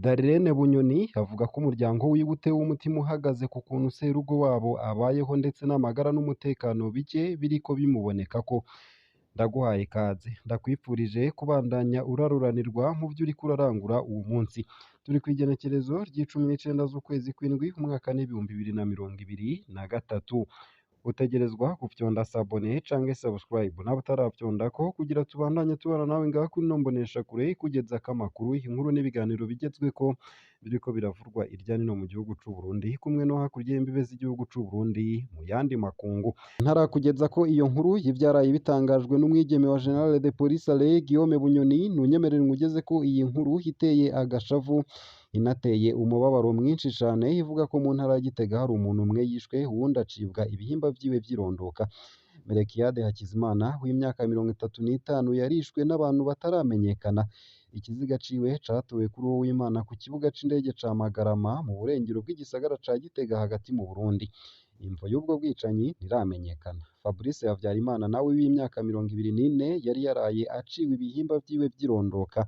Darlene Bunyoni avuga ko umuryango wiwe utewe umutima uhagaze ku kuntu serugo wabo abayeho ndetse n'amagara n'umutekano bike biriko bimubonekako. Ndaguhaye ikaze, ndakwifurije kubandanya uraruranirwa mu vyo uriko urarangura uwu munsi. Turi kw'igenekerezo ry'icumi n'icenda z'ukwezi kw'indwi, umwaka n'2023. Utegerezwa gufyonda s'abonner canke subscribe nawe utaravyondako kugira tubandanye tubana nawe ngaha kuri ino mboneshakure, ikugezako amakuru, inkuru n'ibiganiro bigezweko biriko biravurwa irya nino mu gihugu c'u Burundi, kumwe no hakurya y'imbibe z'igihugu c'u Burundi mu yandi makungu. Ntarakugeza ko iyo nkuru y'ivyaraye bitangajwe n'umwigeme wa General de Police Alain Guillaume Bunyoni, ntunyemerere ngugeze ko iyi nkuru iteye agashavu, inateye umubabaro mwinshi cane, ivuga ko mu ntara ya Gitega hari umuntu umwe yishwe, uwundi acibwa ibihimba vyiwe vy'irondoka. Melchiade Hakizimana w'imyaka 35 yarishwe n'abantu bataramenyekana. Ikiziga ciwe catowe kuri uwo w'Imana ku kibuga c'indege ca Magarama mu burengero bw'igisagara ca Gitega hagati mu Burundi. Imvo y'ubwo bwicanyi ntiramenyekana. Fabrice Havyarimana nawe w'imyaka 24 yari yaraye aciwe ibihimba vyiwe vy'irondoka.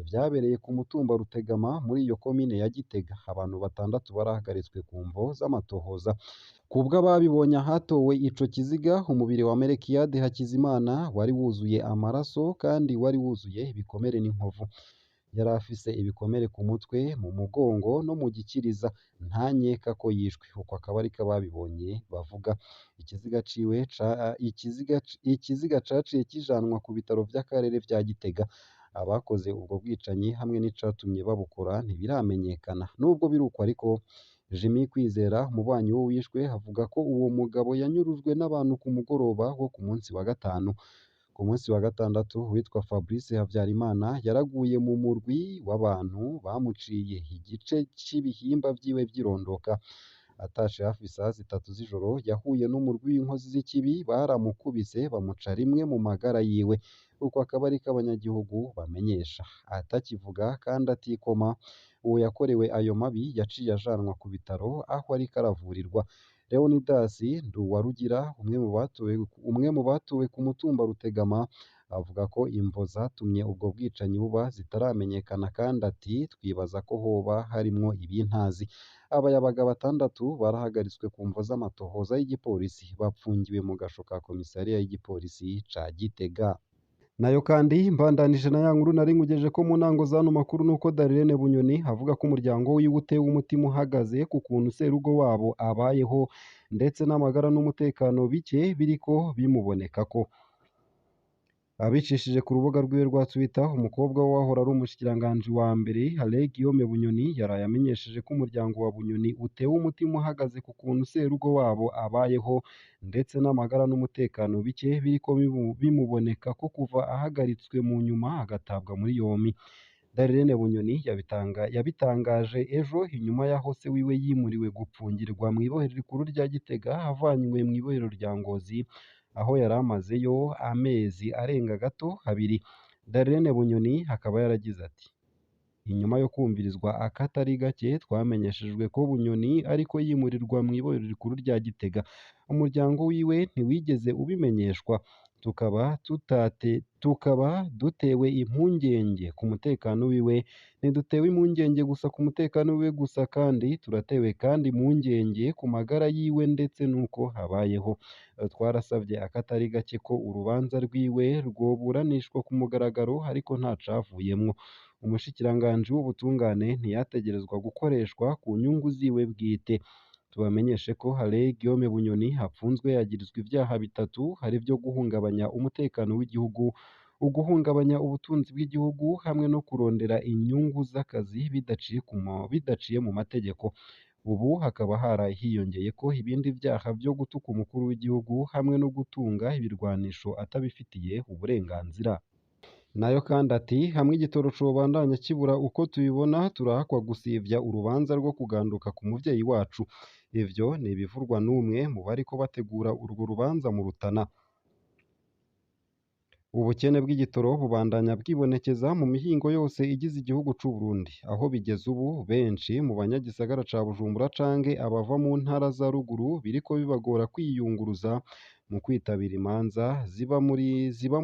Vyabereye ku mutumba Rutegama muri iyo komine ya Gitega. Abantu batandatu barahagaritswe ku mvo z'amatohoza. Kubw'ababibonye ahatowe ico kiziga, umubiri wa Melchiade Hakizimana wari wuzuye amaraso kandi wari wuzuye ibikomere n'inkovu. Yari afise ibikomere ku mutwe, mu mugongo no mu gikiriza. Nta nkeka ko yishwe. Uko akaba ariko ababibonye bavuga. Ikiziga ciwe ca ikiziga ikiziga caciye kijanwa ku bitaro vy'akarere vya Gitega. Abakoze ubwo bwicanyi hamwe n'icatumye babukora ntibiramenyekana. Nubwo biruko ariko, Jimmy Kwizera, umubanyi w'uwishwe, avuga ko uwo mugabo yanyurujwe n'abantu ku mugoroba wo ku munsi wa gatanu. Ku munsi wa gatandatu, uwitwa Fabrice Havyarimana yaraguye mu murwi w'abantu bamuciye igice c'ibihimba vyiwe vy'irondoka. Atashe hafi isaha 3 z'ijoro, yahuye n'umurwi w'inkozi z'ikibi, baramukubise bamuca rimwe mu magara yiwe. Uko akaba ariko abanyagihugu bamenyesha. Atakivuga kandi atikoma, uwo yakorewe ayo mabi yaciye ajanwa ku bitaro aho ariko aravurirwa. Leonidas Nduwarugira, umwe mu batowe ku mutumba Rutegama, avuga ko imvo zatumye ubwo bwicanyi buba zitaramenyekana, kandi ati twibaza ko hoba harimwo ibintazi. Abayabaga batandatu barahagaritswe ku mvo z'amatohoza y'igipolisi, bapfungiwe mu gasho ka komisariya y'igipolisi ca Gitega. Nayo kandi mbandanije na ya nkuru nari nkugejeje ko mu ntango z'ano makuru, nuko Darlene Bunyoni avuga ko umuryango wiwe utewe umutima uhagaze ku kuntu serugo wabo abayeho ndetse n'amagara n'umutekano bike biriko bimubonekako. Abicishije ku rubuga rwiwe rwa Twitter, umukobwa w'uwahora ari umushikiranganji wa mbere Alain Guillaume Bunyoni yaraye amenyesheje ko umuryango wa Bunyoni utewe umutima uhagaze ku kuntu serugo wabo abayeho ndetse n'amagara n'umutekano bike biriko bimuboneka ko kuva ahagaritswe mu nyuma agatabwa muri yompi. Darlene Bunyoni yabitangaje ejo inyuma y'aho se wiwe yimuriwe gupfungirwa mw'ibohero rikuru rya Gitega avanywe mw'ibohero rya Ngozi aho yari amazeyo amezi arenga gato abiri. Darlene Bunyoni akaba yaragize ati: inyuma yo kumvirizwa akatari gake, twamenyeshejwe ko Bunyoni ariko yimurirwa mw'ibohero rikuru rya Gitega. Umuryango wiwe ntiwigeze ubimenyeshwa, tukaba dutewe impungenge ku mutekano wiwe. Ntidutewe impungenge gusa ku mutekano wiwe gusa, kandi turatewe kandi impungenge ku magara yiwe ndetse n'uko abayeho. Twarasavye akatari gake ko urubanza rwiwe rwoburanishwa ku mugaragaro, ariko nta cavuyemwo. Umushikiranganji w'ubutungane ntiyategerezwa gukoreshwa ku nyungu ziwe bwite. Tubamenyeshe ko Alain Guillaume Bunyoni apfunzwe yagirizwa ivyaha bitatu, arivyo guhungabanya umutekano w'igihugu, uguhungabanya ubutunzi bw'igihugu hamwe no kurondera inyungu z'akazi bidaciye mu mategeko. Ubu hakaba haraye hiyongeyeko ibindi vyaha vyo gutuka umukuru w'igihugu hamwe no gutunga ibirwanisho atabifitiye uburenganzira. Nayo kandi ati hamwe igitoro cobandanya kibura uko tubibona, turahakwa gusivya urubanza rwo kuganduka ku muvyeyi wacu. Ivyo ni ibivurwa n'umwe mu bariko bategura urwo rubanza mu Rutana. Ubukene bw'igitoro bubandanya bwibonekeza mu mihingo yose igize igihugu c'u Burundi. Aho bigeze ubu, benshi mu banyagisagara ca Bujumbura canke abava mu ntara za ruguru biriko bibagora kwiyunguruza mu kwitabira imanza ziba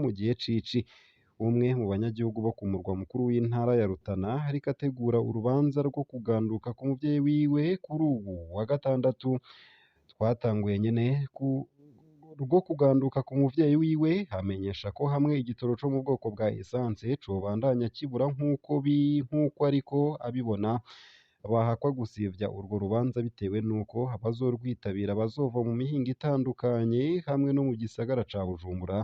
mu gihe c'ici. Umwe mu banyagihugu bo ku murwa mukuru w'intara ya Rutana ariko ategura urubanza rwo kuganduka k'umuvyeyi wiwe kuri uwu wa gatandatu. Twatanguye nyene ku rwo kuganduka ku muvyeyi wiwe, amenyesha ko hamwe igitoro co mu bwoko bwa essence cobandanya kibura nk'uko ariko abibona, bahakwa gusivya urwo rubanza bitewe n'uko abazorwitabira bazova mu mihingo itandukanye hamwe no mu gisagara ca Bujumbura,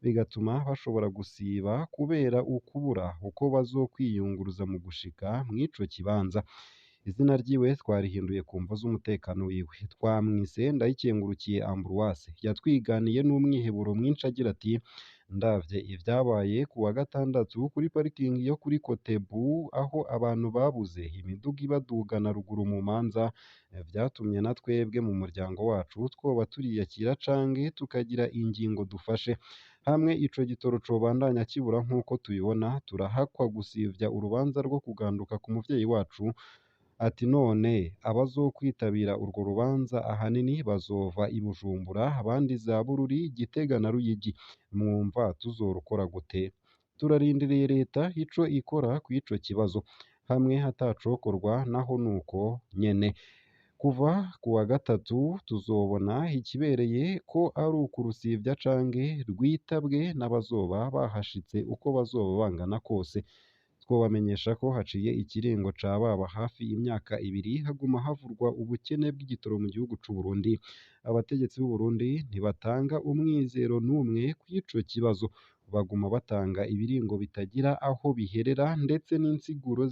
bigatuma bashobora gusiba kubera ukubura uko bazokwiyunguruza mu gushika mw'ico kibanza. Izina ryiwe twarihinduye ku mvo z'umutekano wiwe, twamwise Ndayikengurukiye Ambroise. Yatwiganiye n'umwiheburo mwinshi agira ati: "Ndavye ivyabaye ku wa gatandatu kuri parikingi yo kuri Kotebu aho abantu babuze imiduga ibadugana ruguru mu manza, vyatumye na twebwe mu muryango wacu twoba turiyakira canke tukagira ingingo dufashe. Hamwe ico gitoro cobandanya kibura nk'uko tubibona, turahakwa gusivya urubanza rwo kuganduka ku muvyeyi wacu." Ati: "None abazokwitabira urwo rubanza ahanini bazova i Bujumbura, abandi za Bururi, Gitega na Ruyigi. Mwumva tuzorukora gute? Turarindiriye leta ico ikora kw'ico kibazo. Hamwe hatacokorwa naho nuko nyene. Kuva ku wa gatatu tuzobona ikibereye ko ari ukurusivya canke rwitabwe n'abazoba bahashitse uko bazoba bangana kose. Twobamenyesha ko haciye ikiringo ca baba hafi imyaka ibiri haguma havurwa ubukene bw'igitoro mu gihugu c'u Burundi. Abategetsi b'u Burundi ntibatanga umwizero n'umwe kw'ico kibazo, baguma batanga ibiringo bitagira aho biherera ndetse n'insiguro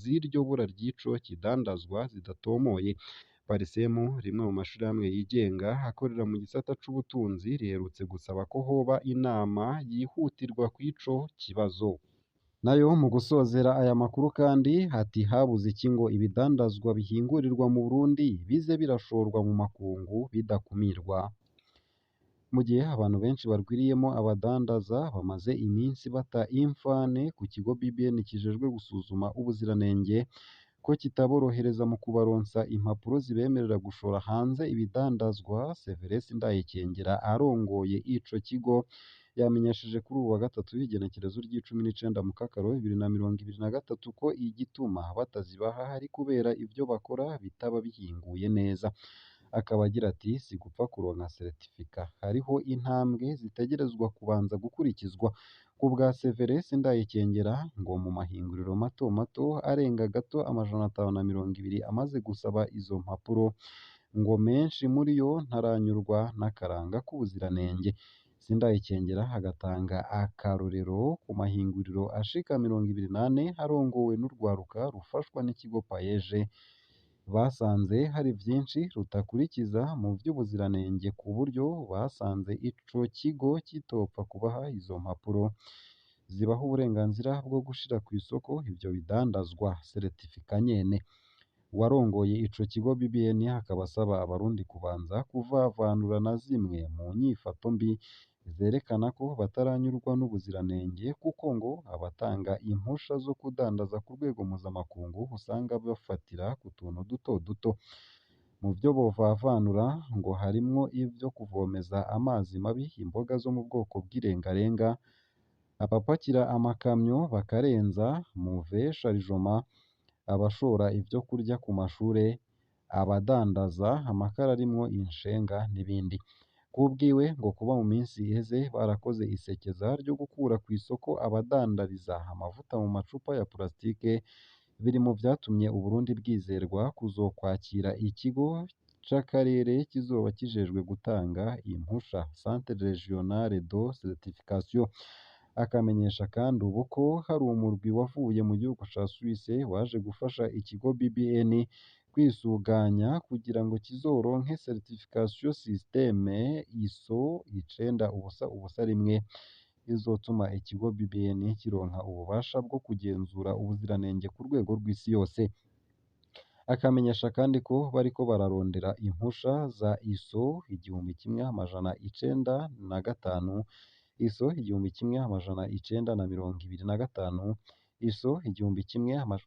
z'iryo bura ry'ico kidandazwa zidatomoye. Parisemu, rimwe mu mashirahamwe yigenga akorera mu gisata c'ubutunzi, riherutse gusaba ko hoba inama yihutirwa kw'ico kibazo." Nayo mu gusozera aya makuru kandi ati: "Habuze iki ngo ibidandazwa bihingurirwa mu Burundi bize birashorwa mu makungu bidakumirwa?" Mu gihe abantu benshi barwiriyemo abadandaza bamaze iminsi bata imfane ku kigo BBN kijejwe gusuzuma ubuziranenge ko kitaborohereza mu kubaronsa impapuro zibemerera gushora hanze ibidandazwa, Severus Ndayikengera arongoye ico kigo yamenyesheje kuri uwu wa gatatu w'igenekerezo ry'icumi n'icenda Mukakaro 2023 ko igituma batazibaha ari kubera ivyo bakora bitaba bihinguye neza. Akaba agira ati: "Si gupfa kuronka certificat, hariho intambwe zitegerezwa kubanza gukurikizwa." Ku bwa Severus Ndayikengera, ngo mu mahinguriro mato mato arenga gato 520 amaze gusaba izo mpapuro, ngo menshi muri yo ntaranyurwa n'akaranga k'ubuziranenge. Sindayikengera agatanga akarorero ku mahinguriro ashika 24 arongowe n'urwaruka rufashwa n'ikigo Payeje, basanze hari vyinshi rutakurikiza mu vy'ubuziranenge ku buryo basanze ico kigo kitopfa kubaha izo mpapuro zibaha uburenganzira bwo gushira kw'isoko ivyo bidandazwa, certificat nyene. Uwarongoye ico kigo BBN akaba asaba abarundi kubanza kuvavanura na zimwe mu nyifato mbi zerekana ko bataranyurwa n'ubuziranenge, kuko ngo abatanga impusha zo kudandaza ku rwego mpuzamakungu usanga bafatira ku tuntu duto duto. Mu vyo bovavanura ngo harimwo ivyo kuvomeza amazi mabi imboga zo mu bwoko bw'irengarenga, abapakira amakamyo bakarenza mauvais chargement, abashora ivyo kurya ku mashure, abadandaza amakara arimwo inshenga n'ibindi. Kubwiwe ngo kuba mu minsi iheze barakoze isekeza ryo gukura kw'isoko abadandariza amavuta mu macupa ya plastique biri mu vyatumye Uburundi bwizerwa kuzokwakira ikigo c'akarere kizoba kijejwe gutanga impusha, Centre Regional de Certification. Akamenyesha kandi ubu ko hari umurwi wavuye mu gihugu ca Suisse waje gufasha ikigo BBN kwisuganya kugira ngo kizoronke certification systeme ISO 9001 izotuma ikigo BBN kironka ububasha bwo kugenzura ubuziranenge ku rwego rw'isi yose. Akamenyesha kandi ko bariko bararondera impusha za ISO 1905, ISO 1925, ISO 1000.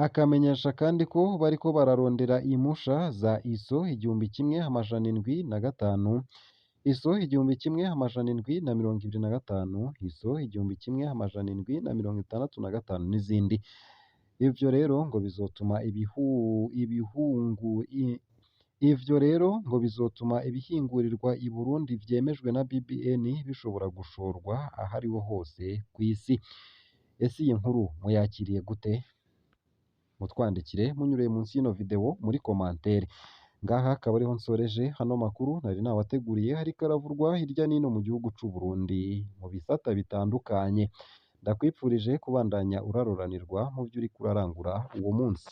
Akamenyesha kandi ko bariko bararondera impusha za ISO 1705, ISO 1725, ISO 1765 n'izindi. Ivyo rero ngo bizotuma ibihu ibihungu i- ivyo rero ngo bizotuma ibihingurirwa i Burundi vyemejwe na BBN bishobora gushorwa ahariho hose kw'isi. Ese iyi nkuru muyakiriye gute? Mutwandikire munyuriye munsi y'ino video muri commentaire. Ngaha akaba ariho nsoreje hano makuru nari nabateguriye, hariko aravurwa hirya n'ino mu gihugu c'u Burundi mu bisata bitandukanye. Ndakwipfurije kubandanya uraroranirwa mu vyo uriko urarangura uwo munsi.